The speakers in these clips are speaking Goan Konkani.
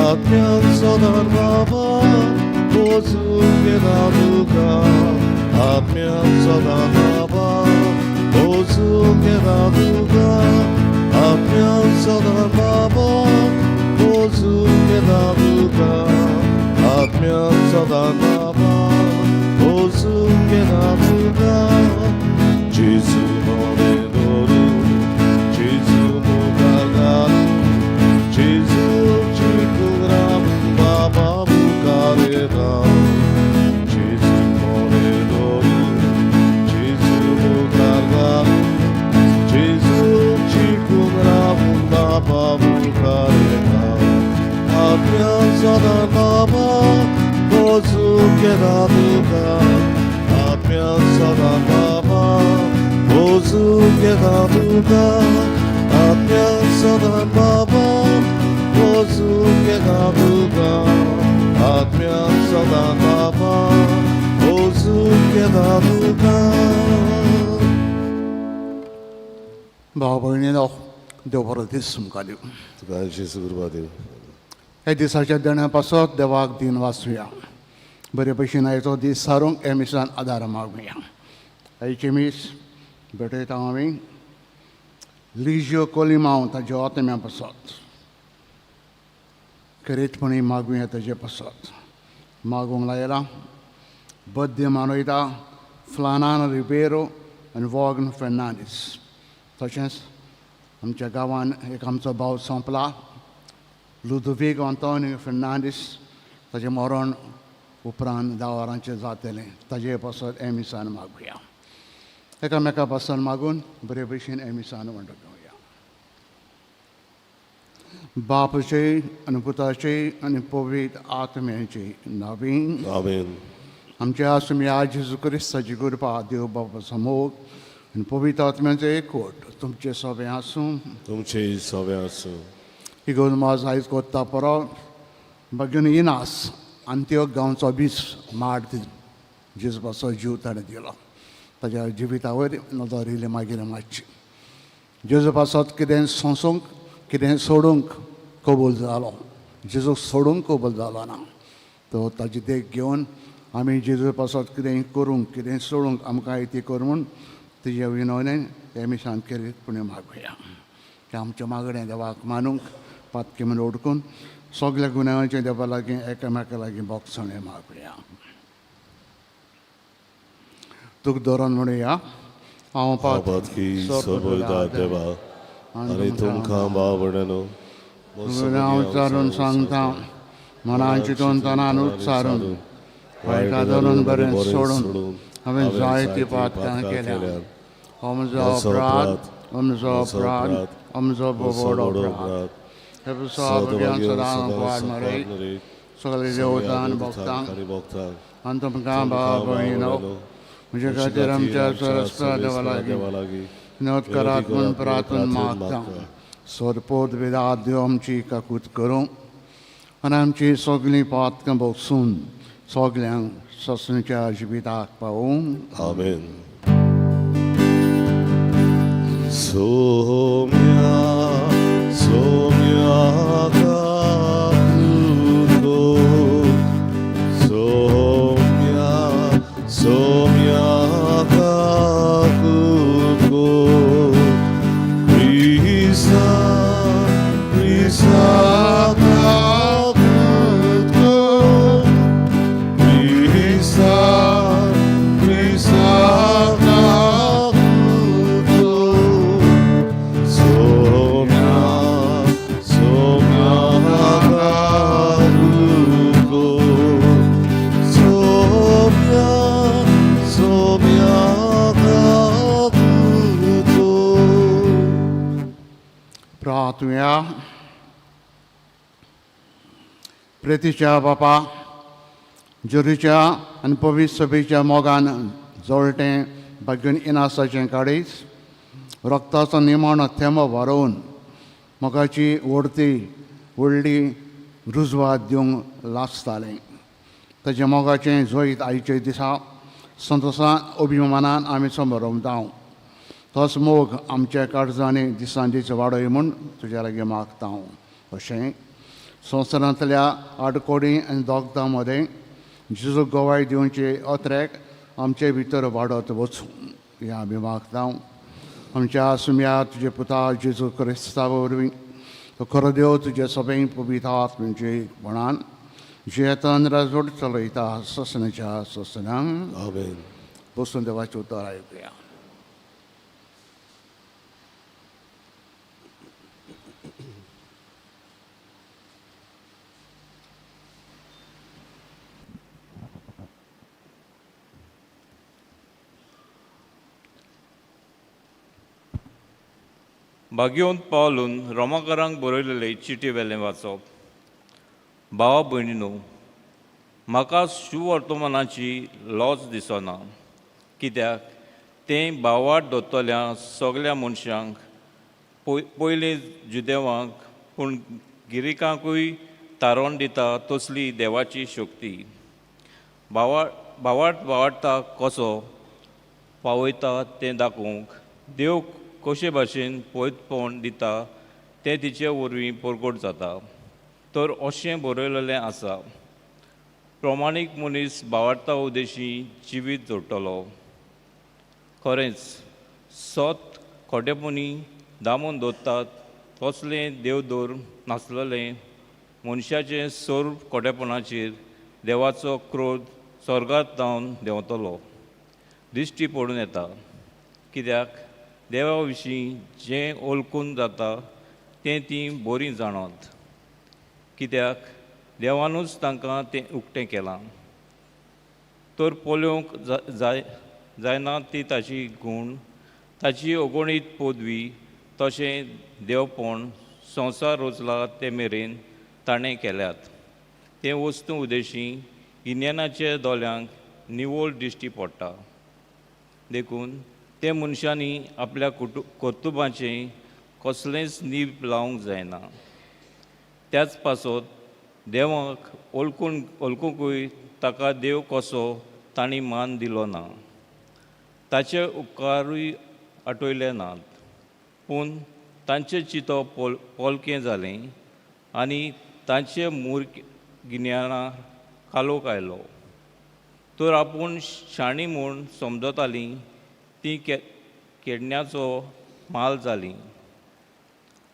आत्म्यान सदां बाबा पोजूंक येता तुका आत्म्यान सदां बाबा पोजूंक येता तुका आत्म्यान सदां बाबा पोजूंक येता तुका आत्म्यान सदां बाबा पोजूंक येता तुका जेजू मोरे दोरू जेजू मुखार घालू जेजू चिकुराम बाबा मुखार येता जेजू मोरे दोरू जेजू मुखार घालू जेजू चिकुराम बाबा मुखार येता आत्म्यान सदां बाबा पोजूंक येता तुका आत्म्यान सदां बाबा पोजूंक येता तुका आत्म्यान सदां बाबा पोजूंक येता तुका आत्म्यान सदां बाबा पोजूंक येता तुका. भाव भयणीनो, देव बरो दीस तुमकां दिवं. तुका जेजू कृपा दिवं. ह्या दिसाच्या देण्या पासत देवाक दिन वाचुया. बरे भशेन आयचो दीस सारूंक हे मिसान आदार मागुया. आयचे मीस भेटयता आमी लिजियो कोलिमाव ताज्या आत्म्या पासत. खेरीतपणी मागुया ताजे पासत. मागूंक लायला बद्य मानयता फ्लानान रिबेरो आनी वॉगन फेर्नांडीस. तशेंच आमच्या गांवान एक आमचो भाव सोंपला, लुदवीक आंतोनियो फेर्नांडीस. ताजें मरण उपरांत 10 वरांचेर जातलें. ताजे पासत हे मिसान मागुया. एकामेका पासून मागून बरे भशेन हे मिसान म्हणटा घेवया. बापचे आनी पुताचे आनी पवित्र आत्म्याचे नांवान. आमेन. आमच्या सोम्या जेजू क्रिस्ताची कृपा, देव बापाचो मोग आनी पवित्र आत्म्याचो एकवट तुमचे सगळे आसूं. तुमचे सगळे आसूं. इगोर्ज माज आयज कोत्ता परब बागीन इनास, आंत्योक गांवचो बीस माड जेजूपाचो जीव ताणें दिलो. ताज्या जिविता वयर नदर इल्ली मागीर मातशी. जेजू पासत कितें सोंसूंक, कितें सोडूंक कबूल जालो, जेजूक सोडूंक कबूल जालो ना. तो ताजी देख घेवन आमी जेजू पासत कितें करूंक, कितें सोडूंक आमकां ती कर म्हूण तुज्या विनवणेन हे मिसान केरीत पुण्य मागुया की आमचें मागणें देवाक मानूंक पातकी म्हूण ओडकून सगल्या गुन्यांवाचें देवा लागीं, एकामेका लागीं भोगसणें मागुया. तुका धरून म्हणुया, हांव पातकी सोबयता देवा आनी तुमकां भाव भयणांनो, हांव उच्चारून सांगता, मनान चिंतून तनान उच्चारून, वायटा धरून बरें सोडून हांवें जायतीं पातकां केल्या. हो म्हजो अपराध, हो म्हजो अपराध, हो म्हजो व्हड अपराध. हे सदां कुवार मरे, सगळे देवतान भक्तांक आनी तुमकां भाव भयणीनो, म्हजे खातीर आमच्या सरस्पत देवा लागीं विनोद करात म्हूण प्रार्थून मागता. सोरपोत विदा देव आमची काकूत करूं आनी आमची सगळीं पातकां भोगसून सगल्यांक ससणच्या जिविताक पावूं. आमेन. सोम्या सोम्या काकुतो, सोम्या सोम्या काकुतो, क्रिस्ता क्रिस्ता काकुतो, क्रिस्ता क्रिस्ता काकुतो, सोम्या सोम्या काकुतो, सोम्या सोम्या काकुतो. प्रार्थुया. प्रेतीच्या बापा, जेरूच्या आनी पवित्र सभेच्या मोगान जळटें भाग्यून इनासाचें काळीज रक्ताचो निमाणो थेंबो वारोवन मोगाची ओडती व्हडली रुजवात दिवंक लासतालें. ताच्या मोगाचें जैत आयचे दिसा संतोशान अभिमानान आमी समरमता. तोच मोग आमच्या काळजांनी दिसान दीस वाडय म्हूण तुज्या लागीं मागता. अशें संवसारांतल्या आडकोडी आनी दोगदां मदें जेजू गवाय दिवचे अत्रेक आमचे भितर वाडत वचूं हें आमी मागता आमच्या सुम्या तुजे पुता जेजू क्रिस्ता वरवीं तो खरो देव तुजे सगळें पवित्र आत्म्याचे म्हणान जियेतान राजवट चलयता ससनाच्या ससनांक. आमेन. बसून देवाचें उतर आयकुया. भाग्यवंत पावलून रोमाकारांक बरयलेले चिटी वेलें वाचप. भावा भयणीनो, म्हाका सुवर्तमानाची लॉज दिसना, कित्याक तें भावार्थ दवरतल्या सगल्या मनशांक, पयलीं जुदेवांक पूण गिरिकांकूय तारोन दिता तसली देवाची शक्ती. भावार्थ भावार्था कसो पावयता तें दाखोवंक देव कशे भाशेन पयतपण दिता तें तिचे वरवीं परगट जाता. तर अशें बरयलेलें आसा, प्रमाणीक मनीस भावार्था उदेशी जिवीत जोडटलो. खरेंच सत खोटेपणी दामून दवरतात तसलें देवदोर नासलेलें मनशाचें सर्व खोटेपणाचेर देवाचो क्रोध स्वर्गांत जावन देंवतलो दिश्टी पडून येता. कित्याक देवा विशीं जें ओलकून जाता तें तीं बरीं जाणत, कित्याक देवानूच तांकां तें उक्तें केलां. तर पळोवंक जायना ती ताची गूण, ताची अगणीत पदवी, तशें देवपण संवसार रचला ते मेरेन ताणें केल्यात. तें वस्तू उदेशी गिन्यानाच्या दोळ्यांक निवळ दिश्टी पडटा. देखून ते मनशांनी आपल्या कर्तुबाचें कसलेंच नीब लावंक जायना. त्याच पासत देवाक ओळखुंकूय ताका देव कसो तांणी मान दिलो ना, ताचे उपकारूय आठयले नात. पूण तांचें चिंतप पोलकें जालें आनी तांचे मूर्ख गिन्याना कालोक आयलो. तर आपूण शाणी म्हूण समजतालीं तीं केडण्याचो माल जालीं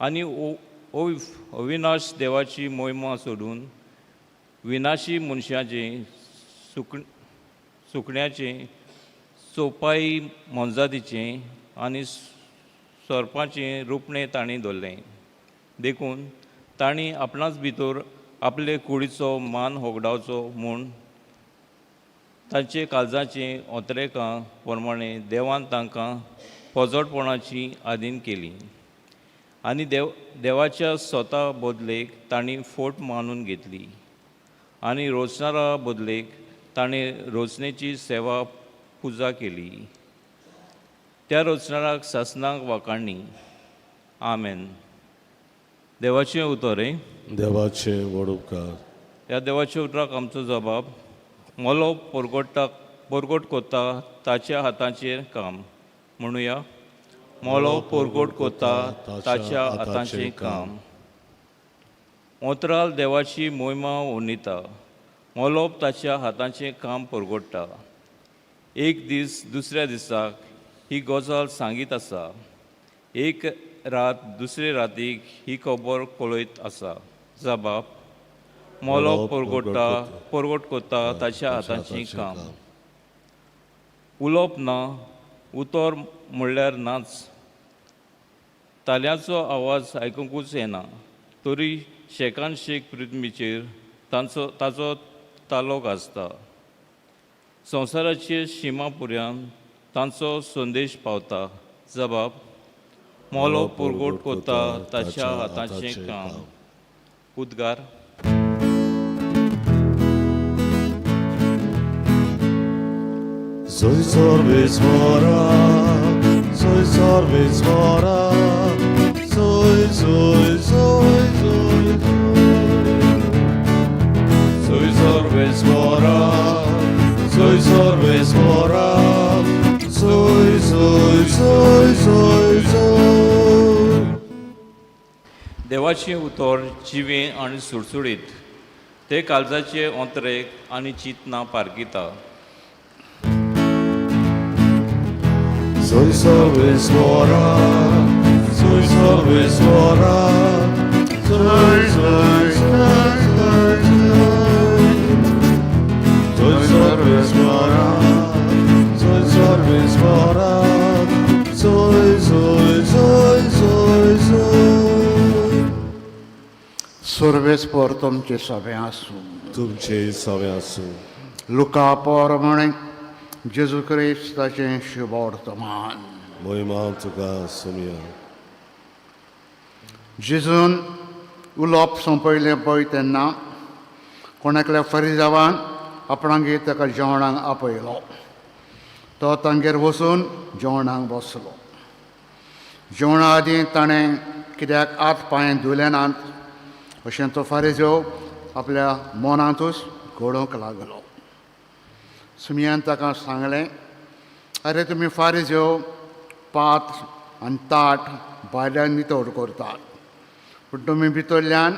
आनी अविनाश देवाची मोहिमा सोडून विनाशी मनशाचें सुकण्याचें, चोपाई मोनजातीचें आनी सोरपाचें रुपणें तांणी दवरलें. देखून तांणी आपणाच भितर आपले कुडीचो मान होगडावचो म्हूण तांचे काळजाचें ओतरेकां प्रमाणें देवान तांकां पोजडपणाची आदीन केली आनी देवाच्या स्वता बदलेक तांणी फोट मानून घेतली आनी रोचणारा बदलेक ताणें रोचणेची सेवा पुजा केली. त्या रोचणाराक सासणाक वाखाणणी. आमेन. देवाचें उतर हें. देवाचें व्हड उपकार. ह्या देवाच्या उतराक आमचो जबाब. मोलो परगट कोता ताच्या हाताचेर काम. म्हणुया, मोलो परगट कोता ताच्या हाताचें काम. ओंतराल देवाची मोहिमा वर्णिता. मोलोप ताच्या हाताचें काम परगट्टा. एक दीस दुसऱ्या दिसाक ही गजाल सांगीत आसा, एक रात दुसरे रातीक ही खबर कळयत आसा. जबाब, मोलो परगट्टा परगट कोता ताच्या हाताचें काम. उलोवप ना, उतर म्हणल्यार नाच, ताल्याचो आवाज आयकुंकूच येना, तरी शेकान शेक पृथ्वीचेर ताचो तालो गाजता. संवसाराचे शिमा पुऱ्यान तांचो संदेश पावता. जबाब, मोलो परगट कोता ताच्या हाताचें काम. उद्गार. Soy sorbe soy sorbe soy soy soy soy soy sorbe soy sorbe soy soy soy soy soy. देवाचें देवाचें उतर जिवें आनी सुडसुडीत ते काळजाचे ओंतरेक आनी चिंतना पारखिता. Soy Sarveswara, Soy Sarveswara, Soy Soy Soy Soy Soy. Soy Sarveswara, Soy Sarveswara, Soy Soy Soy Soy Soy. सुर्वेस्पोर तुमचे सभें आसूं. तुमचे सवे आसूं. लुका पोरमणे जेजू क्रिस्ताचें शुभवर्तमान. महिमा तुका सुमिया. जेजून उलोवप सोंपयलें पळय तेन्ना कोण एकल्या फरिजावान आपणागेर ताका जेवणाक आपयलो. तो तांगेर वचून जेवणाक बसलो. जेवणा आदीं ताणें कित्याक हात पांय धुले नात अशें तो फारिजो आपल्या मनांतूच घडोवंक लागलो. सुमयान ताका सांगलें, आरे तुमी फारिजो पात आनी ताट भायल्यान नितळ करतात, पूण तुमी भितरल्यान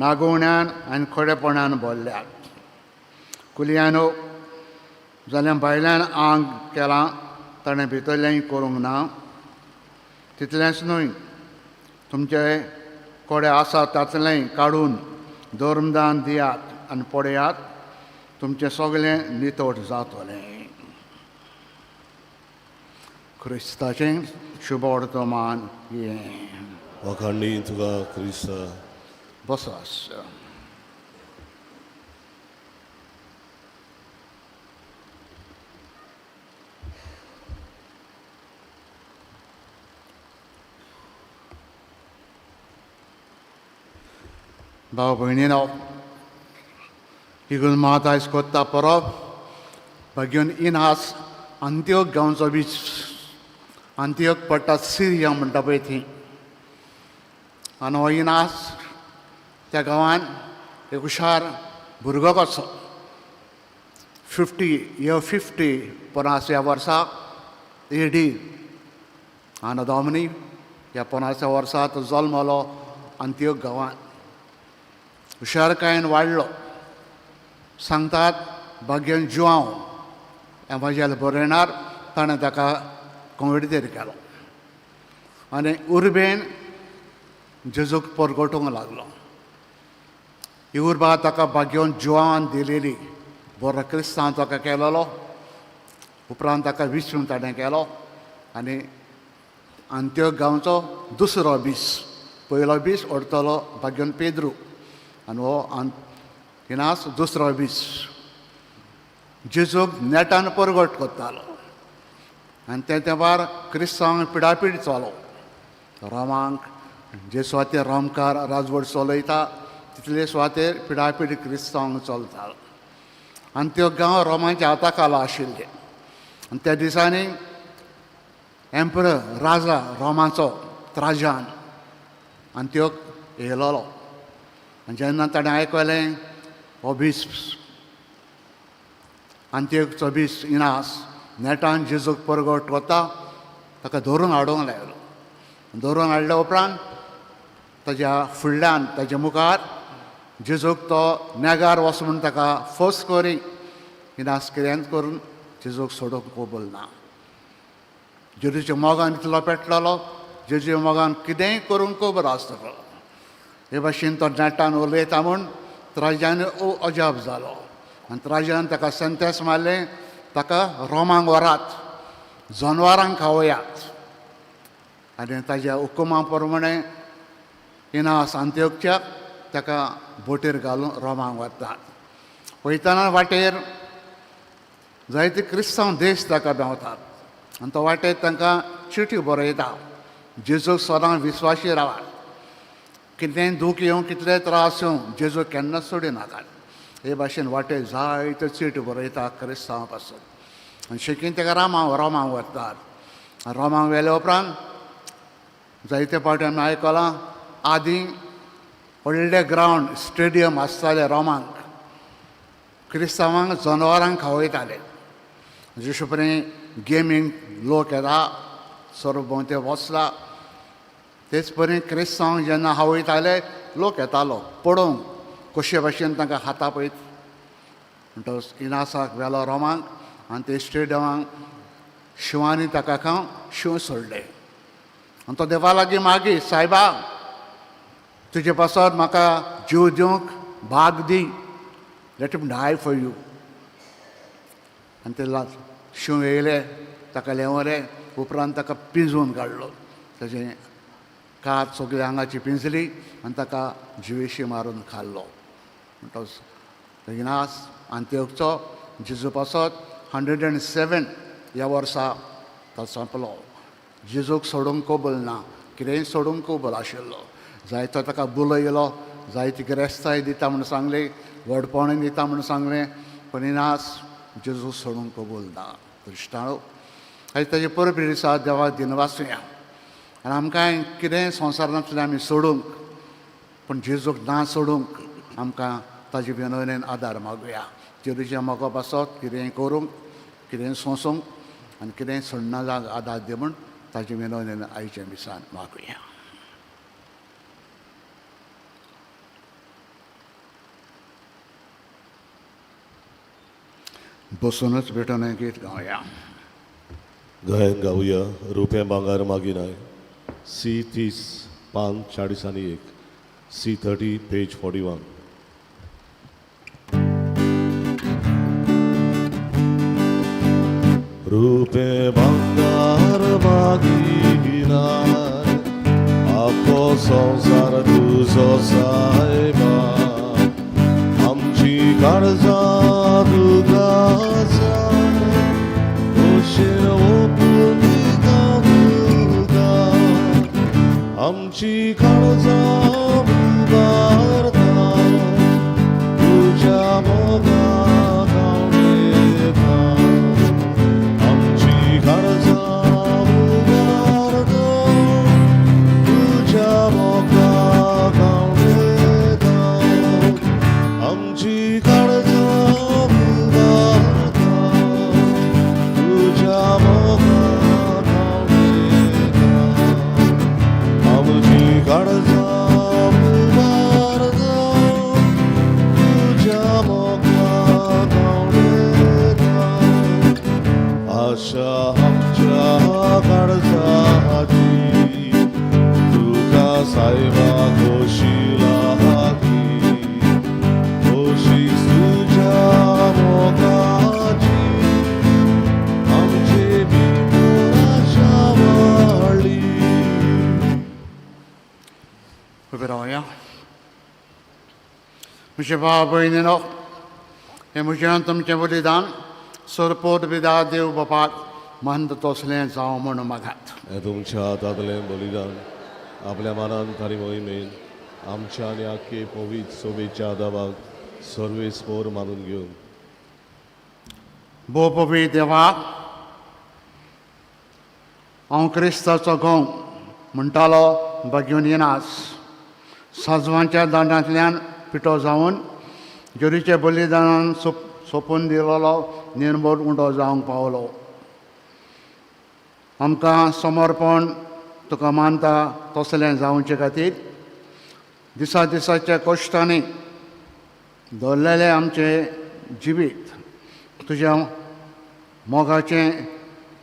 नागोवण्यान आनी खोडेपणान भरल्यात. कुलयानो जाल्यार भायल्यान आंग केलां ताणें भितरल्यान करूंक ना. तितलेंच न्हय, तुमचे कोडे आसा तातलें काडून धर्मदान दियात आनी पळयात तुमचें सगळें नितळ जातलें. क्रिस्ताचें शुभवर्तमान हें. वाखांडी तुका क्रिस्ता. बसास. भाव भयणीनो, इगून मात आयज कोत्ता परब भाग्योन इनास अंत्योक गांवचो बीच. अंत्योक पडटा सिरिया म्हणटा पळय थंय. आनी हो इनास त्या गांवान एक हुशार भुरगो कसो 50 50 ह्या वर्सा एडी आनी दोमनी ह्या 50 वर्सा तो जल्मलो अंत्योक गांवान. हुशारकायेन वाडलो. सांगतात भाग्यन जुआंव एवाजेल बरयणार ताणें ताका कोविडतेर केलो आनी उर्बेन जेजूक परगटूंक लागलो. ही उर्बा ताका भाग्योन जुआंवान दिलेली. बरो क्रिस्तांव ताका केलोलो. उपरांत ताका विसरून ताणें केलो आनी अंत्योक गांवचो दुसरो बीस, पयलो बीस ओडतलो भाग्योन पेद्रू आनी हो इनास दुसरो बीस. जेजूक नेटान परगट करतालो आनी ते तेंपार क्रिस्तांवांक पिडापीड चलो. रोमांक जे सुवातेर रोमकार राजवट चलयता तितले सुवातेर पिडापीड क्रिस्तांवांक चलतालो. आनी त्यो गांव रोमांच्या हाता खाला आशिल्ले. आनी त्या दिसांनी एम्परर राजा रोमाचो त्राजान आनी त्यो येयलोलो. आनी जेन्ना ताणें आयकलें हो बीस अंत्योकचो बीस इनास नेटान जेजूक परगट वता, ताका धरून हाडूंक लायलो. धरून हाडल्या उपरांत ताज्या फुडल्यान ताज्या मुखार जेजूक तो नेगार वच म्हूण ताका फोर्स करी. इनास कितेंच करून जेजूक सोडूंक कबूल ना. जेजूच्या मोगान इतलो पेटलेलो, जेजूच्या मोगान कितेंय करूंक खबर आसतलो. हे भाशेन तो नेटान उलयता म्हूण त्राजान अजाप जालो आनी त्राजान ताका संतेस मारलें, ताका रोमांक व्हरात, जनवरांक खावयात. आनी ताज्या हुकुमा प्रमाणे इनास अंत्योकच्या ताका बोटीर घालून रोमांक व्हरतात. वयतना वाटेर जायते क्रिस्तांव देश ताका मेवतात आनी तो वाटेर तांकां चिटी बरयता, जेजूक सदां विस्वाशी रावात, कितलेंय दूख येवं कितलेय त्रास येवं जेजू केन्नाच सोडिनाकात. हे भाशेन वाटेर जायत्यो चीट बरयता क्रिस्तांवा पासून. आनी शेकीन ताका रोमांक व्हरतात. रोमांक व्हेल्या उपरांत जायते फावटी आमी आयकलां आदीं व्हडले ग्रावंड स्टेडियम आसताले रोमांक, क्रिस्तांवांक जनावरांक खावयताले. जशे परी गेमींग लोक येता सर्व भोंवते वचला तेच परी क्रिस्तांव जेन्ना हावयताले लोक येतालो पळोवंक कशे भाशेन तांकां खाता पळयत. म्हणटकच इनासाक व्हेलो रोमाक आनी ते स्टेडियमाक शिंवांनी ताका खावंक शींव सोडले. आनी तो देवा लागीं मागी, सायबा तुजे पासत म्हाका जीव दिवंक भाग दी, let him die for you. आनी ते शींव येयले, ताका लेंवले, उपरांत ताका पिंजून काडलो, ताजें कात सगळ्या आंगाची पिंजली आनी ताका जिवेशी मारून खाल्लो. म्हणटकच इनास आंत्योकचो जेजू पासत 107 ह्या वर्सा तो सोंपलो. जेजूक सोडूंक कबूल ना, कितेंय सोडूंक कबूल आशिल्लो. जायतो ताका बुलयलो, जायती गिरेस्ताय दिता म्हूण सांगली, व्हडपणूय दिता म्हूण सांगलें, पूण इनास जेजूक सोडूंक कबूल ना. क्रिस्तांव आनी ताजे परबी दिसा देवाक दिनवासुया आनी आमकांय कितेंय संवसारांतलें आमी सोडूंक, पूण जेजूक ना सोडूंक आमकां ताजे विनवणेन आदार मागुया. जेजूच्या मोगा पासत कितेंय करूंक, कितेंय सोंसूंक आनी कितेंय सोडना आदार दी म्हूण ताजे विनवणेन आयच्या मिसान मागुया. बसूनच भेटून गीत गावया. गायन गावया रुपें भांगर मागिनाय, सी 30 पान 41, सी 30 पेज 41. रुपें भांगर मागिनाय, आखो संवसार तुजो सायबा, आमची काळजां तुका जाय, खोशेन ओंपून दिता तुका, आमची काळजां उबारता तुज्या मोगाक हांव, आमची काळजां उबारता तुज्या मोगाक हांव, आमची काळजां उबारता तुज्या मोगाक हांव, आमची काळजां उबारता तुज्या मोगाक हांव. आशा आमच्या काळजाची तुका सायबा खोशी लागली, खोशी तुज्या मोगाची आमचे भितर आशा वाडली. उबे रावया. म्हजे भाव भयणीनो, हें म्हजें तुमचें बलिदान सरपोट बिदा देव बापाक मंद तसलें जावं म्हूण मागात. हें तुमच्या हातांतलें बलिदान आपल्या मनान तारी मोहिमेन आमच्या आनी आख्खे पवित्र सोबेच्या आदाबाक सर्वेस्पोर मानून घेवन. भोव पवित्र देवा, हांव क्रिस्ताचो घोव म्हणटालो बागेवन येनास साजवांच्या दांडांतल्यान पिठो जावन जेरीच्या बलिदानान सोंपून दिलेलो निर्मळ उंडो जावंक पावलो. आमकां समर्पण तुका मानता तसलें जावचे खातीर दिसा दिसाच्या कश्टांनी दवरलेलें आमचें जिवीत तुज्या मोगाचें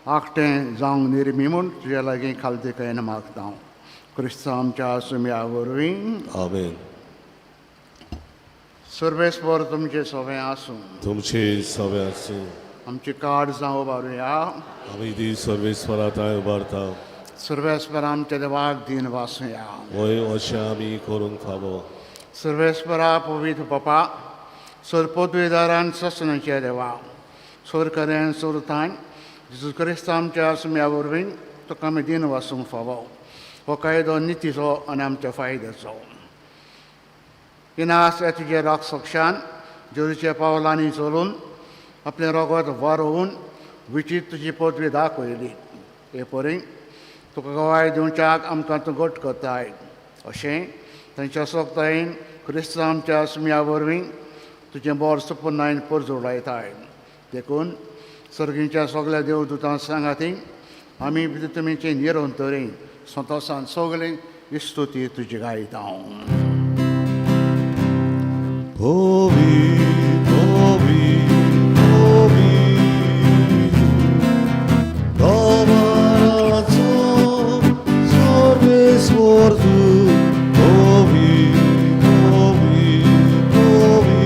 आखटें जावंक निर्मी म्हूण तुज्या लागीं खालती मागता हांव, क्रिस्तांव आमच्या सुम्या वरवीं. आमेन. सर्वेस्पर तुमचें सगळें आसूं. तुमचे सवे आसूं. आमची कार्ड जावं उबारुया. आमी ती सर्वेस्परा थंय उबारता. सर्वेस्पर आमच्या देवाक दीन वासुया. वय, अशें आमी करूंक फावो. सर्वेस्परा पवित्र बापा, सरपोतवेदारान ससनाच्या देवा, सोरकऱ्यान सोरतान जेजू क्रिस्त आमच्या सुम्या वरवीं तुका आमी दीन वासूंक फावो. हो कायदो नितीचो आनी आमच्या फायद्याचो. इनास ह्या तुज्या राक्षसान जेजूच्या पावलांनी चलून आपलें रोगत वारोवन विचीत तुजी पदवी दाखयली. हे परी तुका गवाय दिवच्याक आमकां तूं घट करताय. अशें तांच्या सोगतायेन क्रिस्त आमच्या सुम्या वरवीं तुजें बोर सुपुन्नायन परजोडायताय. देखून सर्गीच्या सगल्या देवदूतां सांगाती आमी तुमीचे निरंतरी संतोसान सगळीं स्तुती तुजी गायता. Holy, holy, holy, दवाराचो सर्वेस्पर तूं. Holy, holy, holy,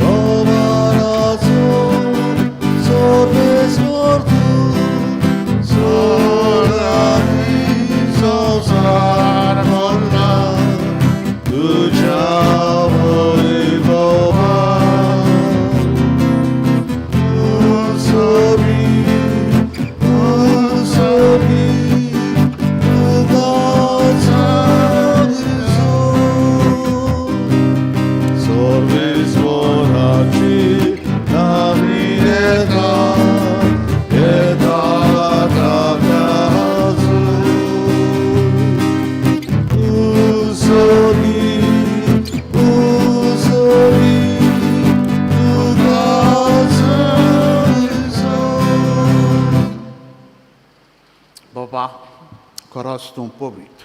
दवाराचो सर्वेस्पर तूं. स्वर्ग आनी संवसार भरला तुझ्या वैभवान. उत्सवी, उत्सवी, तुका सांगसो. सर्वेस्पराची नामी येता, येता ताकाजू. उत्सवी, उत्सवी, तुका सांगसो. बाबा, खरोच तूं पवित्र,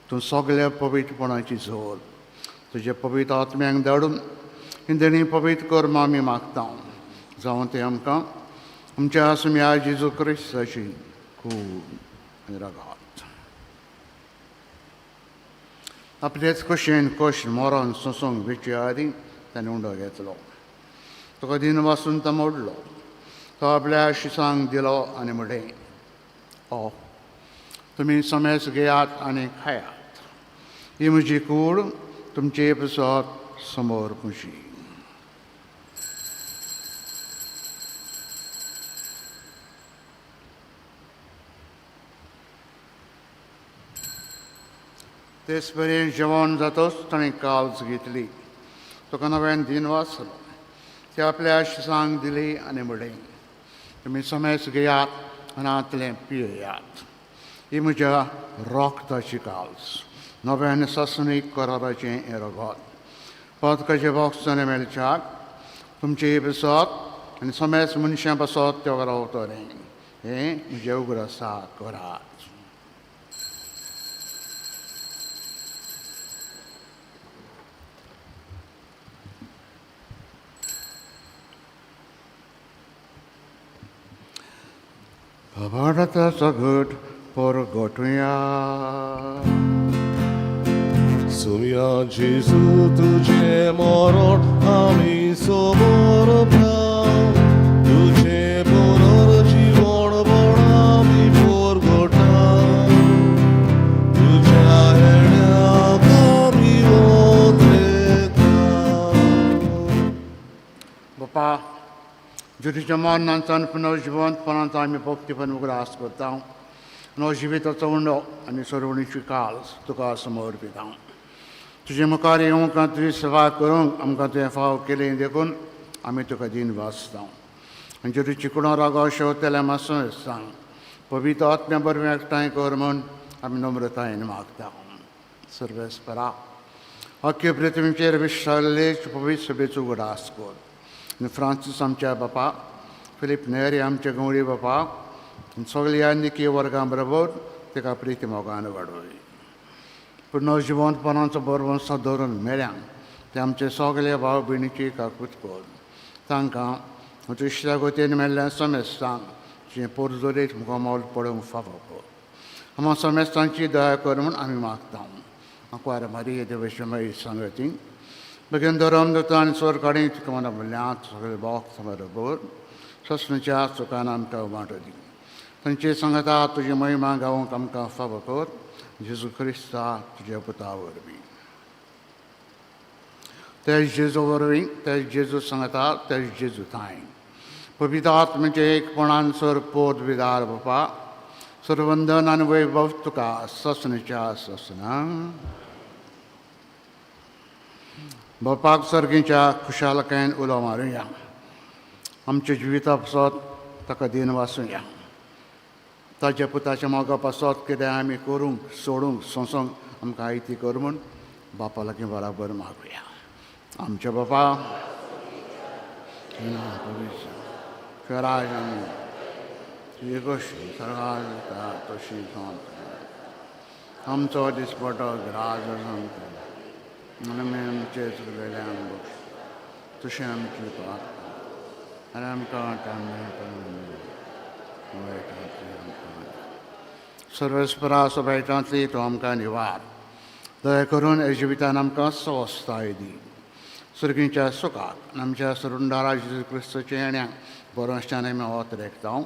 तूं सगल्या पवित्रपणाची जोर. तुज्या पवित्र आत्म्यांक धाडून ही देणी पवित्र कर्म आमी मागता, जावं तें आमकां आमच्या सुम्या जेजू क्रिस्ताची कूड आनी रगात. आपलेच खोशयेन कश्ट मरण सोंसूंक वेचे आदीं ताणें उंडो घेतलो. तुका दिन वासून तो मोडलो. तो आपल्या शिसांक दिलो आनी म्हणलें, ओ तुमी समेस घेयात आनी खायात. ही म्हजी कूड तुमचे पसत समोर म्हजी. तेच परी जेवण जातच ताणें काल्स घेतली. तुका नव्यान दिन वाचलो. ती आपल्या शिसांक दिली आनी म्हणलें, तुमी समेस घेयात आनी हांतलें पियेयात. ही म्हज्या रोगताची काल्स, नव्यान सासणीक कराराचें हें रगत. पदकाचें बॉक्स मेळच्याक तुमचे पसत आनी समेस मनशां पासत तें रावतलें. हें म्हजें उगडासा करात. भारताचो घट परगटुया. सुम्या जेजू, तुझे मरण आमी समर्पण, तुझे पुनर्जीवन पण आमी परगटा. तुझ्या येण्याक आमी ओत्रेता. बापा, ज्योतीच्या मरणांत पुनर्जिवंतपणांत आमी भक्तीपण उगडास करता. नवजिविताचो उंडो आनी सरवणीची काल्स तुका समर्पिता. तुजे मुखार येवंक तुजी सेवा करूंक आमकां तुवें फाव केली देखून आमी तुका दिन वाचता. आनी ज्योती चिकणो रागो शेवतेल्या मासो सांग पवित्र आत्म्या बरवीं एकठांय कर म्हूण आमी नम्रतायेन मागता. सर्वेस्परा, अख्खे पृथ्वीचेर विश्राल्ले पवित्र सभेचो उगडास कर. आनी फ्रांसीस आमच्या बापा, फिलीप नेरी आमच्या गंवडी बापा आनी सगल्या निकी वर्गां बरोबर ताका प्रिती मोगान वाडोय. पूण नवजिवंतपणाचो बरवंस दवरून मेळ्या ते आमचे सगळे भाव भयणीची काकूत कर. तांकां तुज्या गोतीन मेळ्ळ्या समेस्तांक तुजें पोरजोरीत मुखामोल पळोवंक फावो कर. आमकां समेस्तांची दया कर म्हूण आमी मागता. आंकवार मारी देवशमय सांगती बेगीन धरम दुता आनी स्वर काडी तुका मना म्हणल्यात सगळे बॉक्स बरोबर ससणच्या सुखान आमकां वांटो दी. तांचे सांगता तुजी महिमा गावंक आमकां फावो कर. जेजू क्रिस्ता तुज्या पुता वरवीं. तेज जेजू वरवीं, तेज जेजू सांगता, तेज जेजू थांय पवित्र आत्म्याचे एकपणान सर पोत विदार बापा, सर्वंदन आनी वैभव तुका ससणच्या ससना. बापाक सर्गीच्या खुशालकायेन उलो मारुया. आमच्या जिविता पासत ताका दिन वाचुया. ताच्या पुताच्या मोगा पासत कितें आमी करूंक सोडूंक सोंसूंक आमकां आयती कर म्हूण बापा लागीं बराबर मागुया. आमच्या बापा तुज्या राज तुजी कशी सरकार तशी आमचो दिसपटो ग्रास आमकां आनी आमी आमचे चुकलेल्यान बक्षी तशें आमची पातकां आनी आमकां वायटांतली आमकां सर्वेस्परा वायटांतली तूं आमकां निवार दया करून ह्या जिवितान आमकां स्वस्थाय दी सुर्गींच्या सुखाक आमच्या सरुंडारा जेजू क्रिस्ताच्या येण्याक बरोंच्यान आमी वत रेखता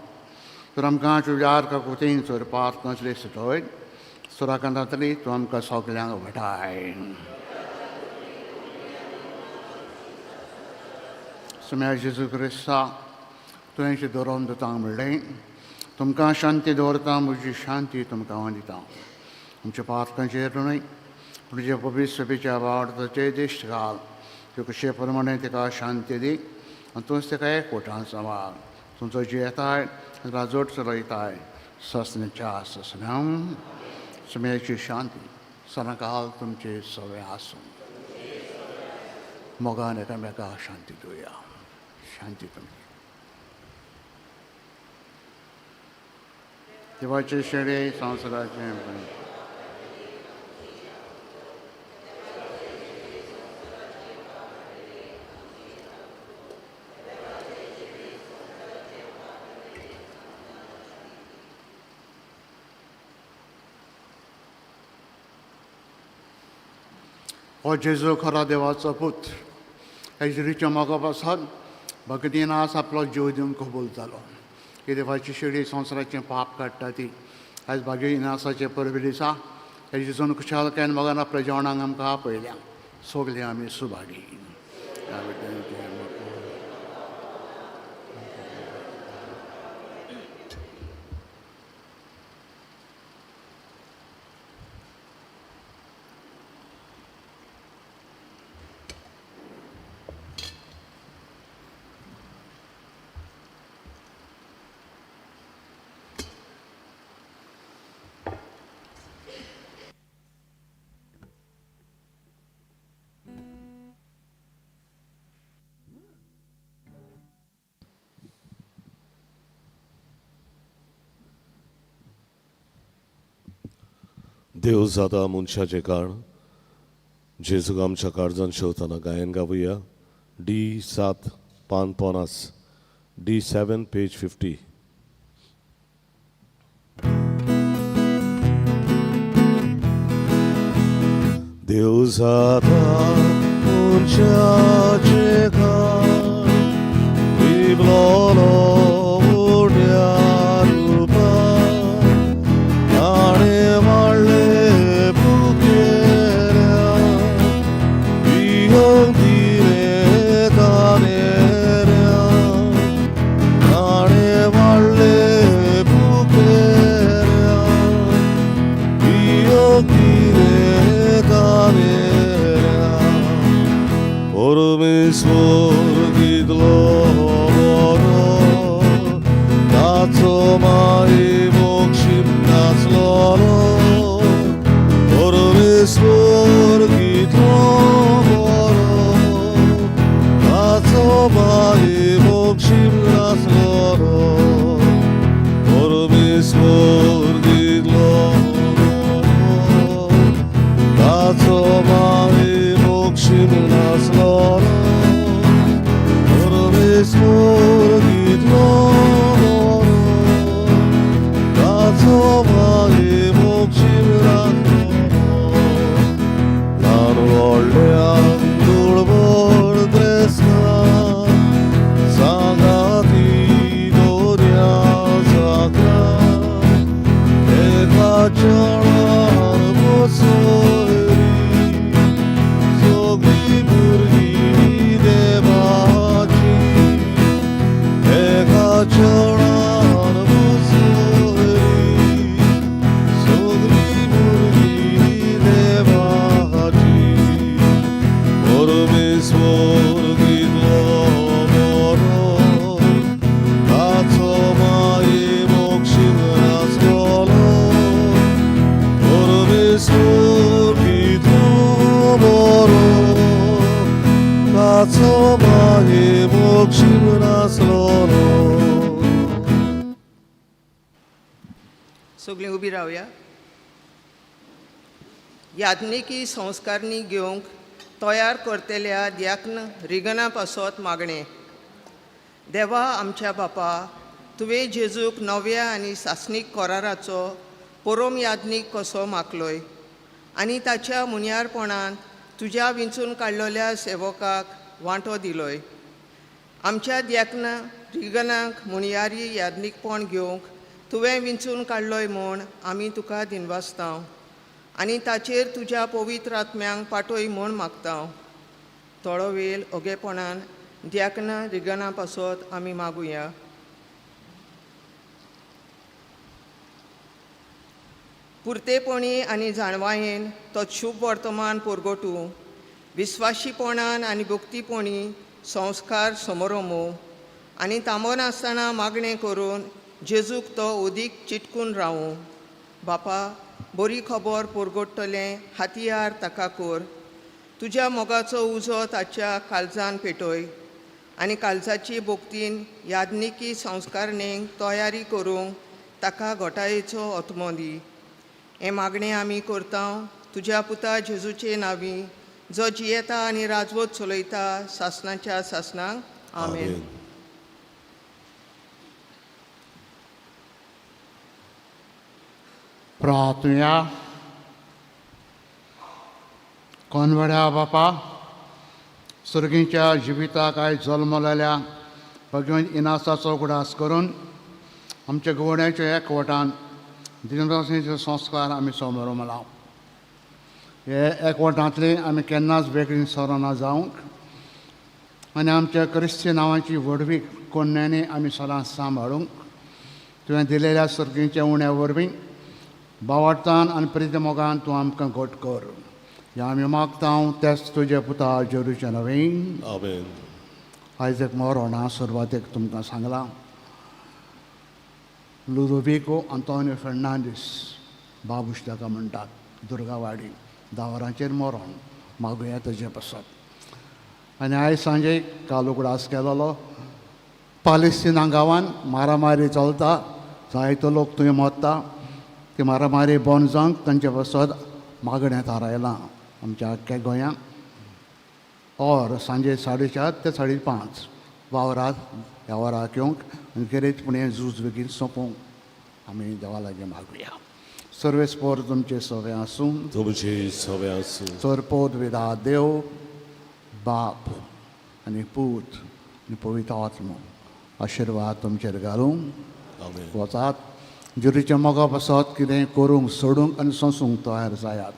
तर आमकां तुज्या काकुतीन चोरपाक नसली सुटय सुराकांतांतली तूं आमकां सगल्यांक वटाय सुम्या जेजू क्रिस्ता तुवें दवरून दिता म्हणलें तुमकां शांती दवरता म्हजी शांती तुमकां हांव दिता आमच्या पातकांचेर न्हय पूण तुज्या पवित्र सभेच्या वावडताचे दिश्ट घाल त्यो कशे प्रमाणे तिका शांती दी आनी तूंच तिका एकवटान सांबाळ तुमचो जियेताय राजवट चलयताय ससनेच्या ससन्यां सुम्याची शांती सदांकाल तुमचे सगळे आसूं मोगान एकामेका शांती दिवया शांती तुमची देवाचे शेडे संवसाराचे हो जेजू खरो देवाचो पूत हेजरीच्या मोगा पासत भगतीनास आपलो जीव दिवन कबूल जालो ही देवाची शिडी संवसाराचें पाप काडटा ती आयज भागी इनासाचे परबे दिसा हे जेजून खुशालकायन मोगान आपल्या जेवणाक आमकां आपयल्या सगलीं आमी सुभागी. देव जाता मनशाचें काण जेजूक आमच्या काळजान शेवतना गायन गावया. डी 7 पान 50, डी 7 पेज 50. देव जाता मनशाचें काण बिबलोलो उड्या रुपान ताणें माळ्ळें सगळीं उबी रावया. याज्ञिकी संस्कारणी घेवंक तयार करतल्या द्याक्न रिगना पासत मागणें. देवा आमच्या बापा, तुवें जेजूक नव्या आनी सासणीक कराराचो परोम याज्ञीक कसो मागलोय आनी ताच्या मुनयारपणांत तुज्या विंचून काडलेल्या सेवकाक वांटो दिलोय. आमच्या द्याक्न रिगनाक मुणयारी याज्ञीकपण घेवंक तुवें विंचून काडलोय म्हूण आमी तुका दिनवासतांव आनी ताचेर तुज्या पवित्र आत्म्यांक पाटय म्हूण मागतांव. थोडो वेळ ओगेपणान द्याक्न रिगना पासत आमी मागुया. पुरतेपणी आनी जाणवायेन तो शुभ वर्तमान परगटूं, विस्वाशीपणान आनी भक्तीपणी संस्कार समरोमू आनी थांबनासतना मागणें करून जेजूक तो उदीक चिटकून रावूं. बापा, बरी खबर परगट्टलें हातयार ताका कर. तुज्या मोगाचो उजो ताच्या काळजान पेटय आनी काळजाची भक्तीन याज्ञिकी संस्कारणेक तयारी करूंक ताका घोटायेचो आत्मो दी. हें मागणें आमी करता तुज्या पुता जेजूचे नांवी, जो जियेता आनी राजवत चलयता सासणाच्या सासणाक. आमेन. प्रार्थुया. कोनवड्या बापा, सर्गीच्या जिविताक आयज जल्मलेल्या भगवंत इनासाचो उगडास करून आमच्या गोवण्याच्या एकवटान दिनवासीचे संस्कार आमी समरमला. हे एकवटांतली आमी केन्नाच वेगळी सरना जावंक आनी आमच्या क्रिस्ती नांवाची व्हडवीक कोन्न्यांनी आमी सदांच सांबाळूंक तुवें दिलेल्या सर्गीच्या उण्या वरवीं बावडतान आनी प्रितमोगान तूं आमकां घट कर. ह्या आमी मागता तेच तुजे पुता जेरूचे नवीन. आमेन. आयज एक मरोणा सुरवातेक तुमकां सांगलां. लुदोविको आंतोनियो फेर्नांडीस बाबूश ताका म्हणटात, दुर्गावाडी, 10 वरांचेर मरोण. मागुया तेजे पासत. आनी आयज सांजे काल उगडास केलोलो पालेस्तिना गांवान मारामारी चलता, जायतो लोक थंय मरता. ती मारामारी बंद जावंक तांचे पासत मागणें थारायलां आमच्या आख्ख्या गोंयांत. और सांजे 4:30 ते 5:30 वावरात ह्या वराक येवंक आनी खेरीत पूण हें झूज बेगीन सोंपोवंक आमी देवा लागीं मागुया. सर्वेस्पोर तुमचे सगळें आसूं. तुमचे सगळें आसूं. चरपोत विदा देव बाप आनी पूत आनी पवित्र आत्मो आशिर्वाद तुमचेर घालूं. आमेन. वचात जुरीच्या मोगा पासत कितें करूंक सोडूंक आनी सोंसूंक तयार जायात.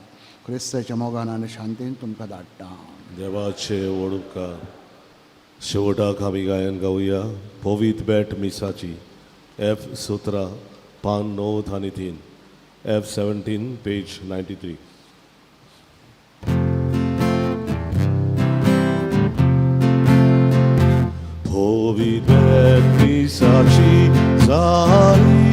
क्रिस्ताच्या मोगान आनी शांतीन तुमकां धाडटा. देवाचे वडूका शेवटाक आमी गायन गावया पवीत बेट मिसाची एफ 17 पान 9 आनी 3, एफ 17 पेज 93. पवीत बेट मिसाची जाली.